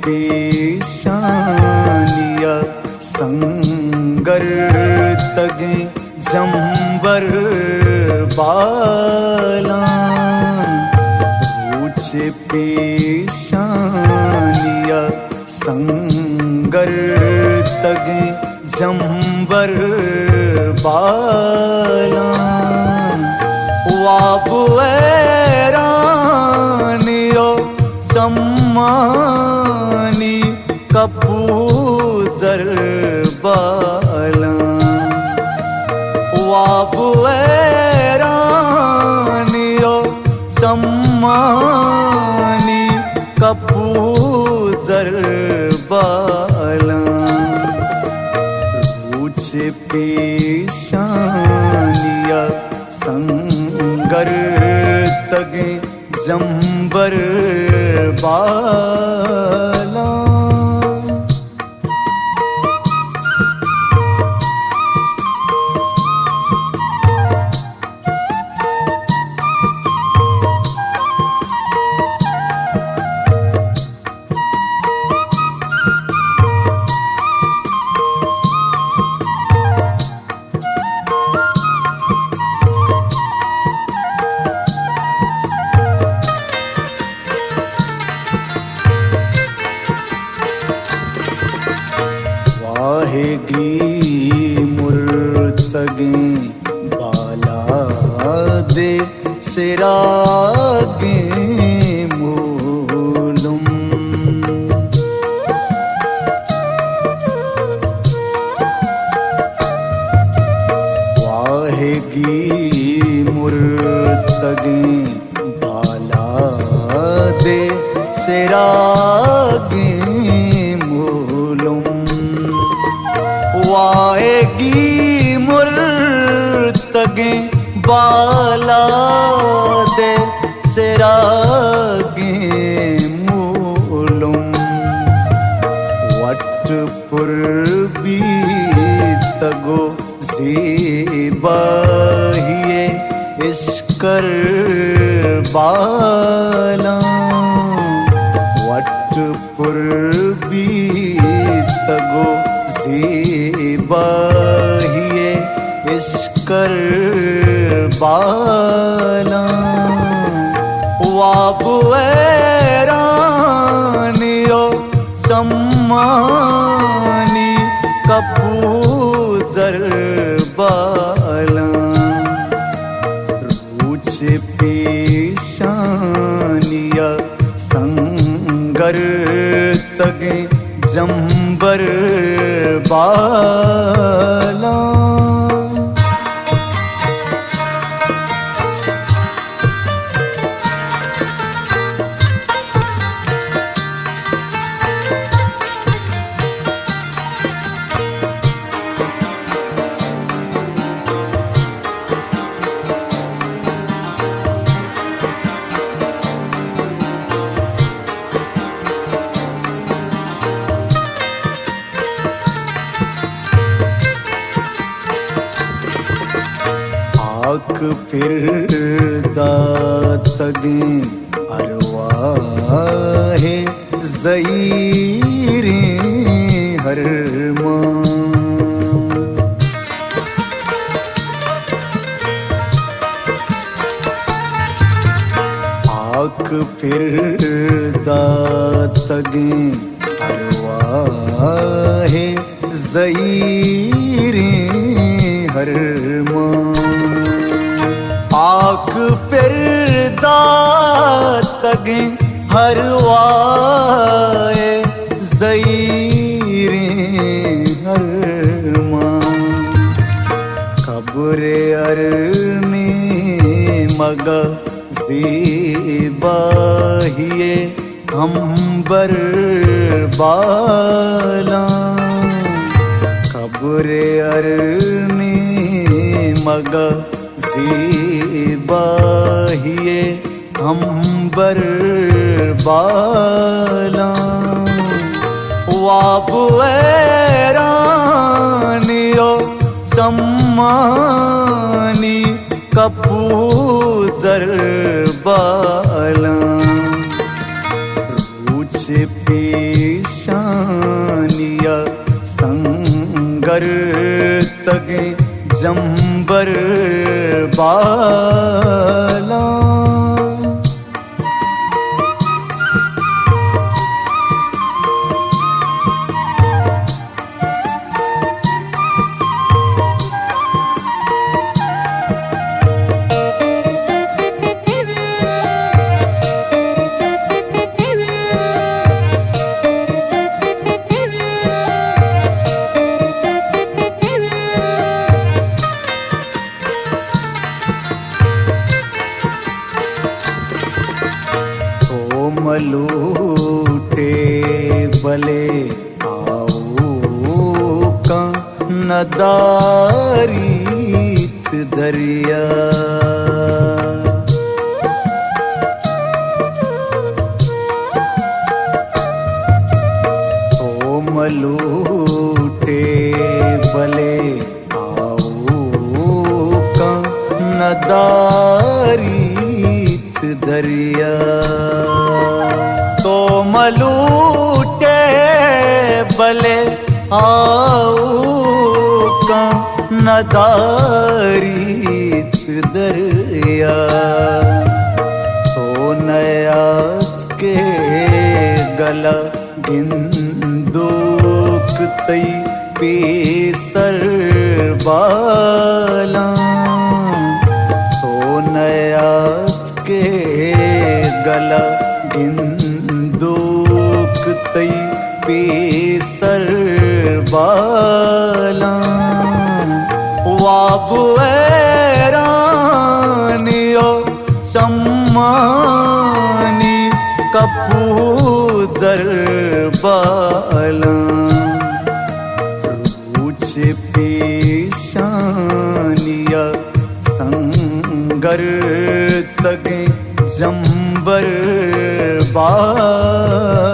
پیشانی ءَ سنگرتگیں جمبر بالاں، روچ پیشانی ءَ سنگرتگیں جمبر بالاں، واب ویرانی ءُ چمانی کپودر بالاں، واب ویرانی ءُ چمانی کپودر بالاں، روچ پیشانی ءَ سنگرتگیں جمبر بالاں۔ واہگی مرتگیں بالاد ءِ چراگیں مولم، واہگی مرتگیں بالاد ءِ چراگیں مولم، واہگی مرتگیں بالاد ءِ چراگیں مولم، وٹ پر بیتگ ءُ زیباہی ءِ اشکر بالاں، وٹ پر بیتگ ءُ زیباہی ءِ اشکر بالاں، واب ویرانی ءُ چمانی کپودر بالاں، روچ پیشانی ءَ سنگرتگیں جمبر بالاں۔ ہاک پر داتگیں ارواہ زہیریں ہرماں، ہاک پر داتگیں ارواہ زہیریں ہرماں، ہاک پر داتگیں ارواہ زہیریں ہرماں، قبر ءِ ہر نیمگ ءَ زیباہی ءِ امبر بالاں، قبر ءِ ہر نیمگ ءَ زیباہی ءِ امبر بالاں، واب ویرانی ءُ چمانی کپودر بالاں، روچ چہ پیشانی تگیں جمبر بالاں۔ تو ملوٹے بلے آؤکاں نداریت دریا۔ تو ملوٹے بلے آؤکاں نداریت دریا۔ تو ملوٹے بلے آؤکاں نداریت دریا۔ تو نیاتکے گلہ گندوک تئی پیسر بالاں۔ تو نیاتکے گلہ گندوک تئی پیسر بالاں۔ واب حیرانی و چمانی کپودر بالاں۔ روچ پیشانیا سنگرتگیں جمبر بالاں۔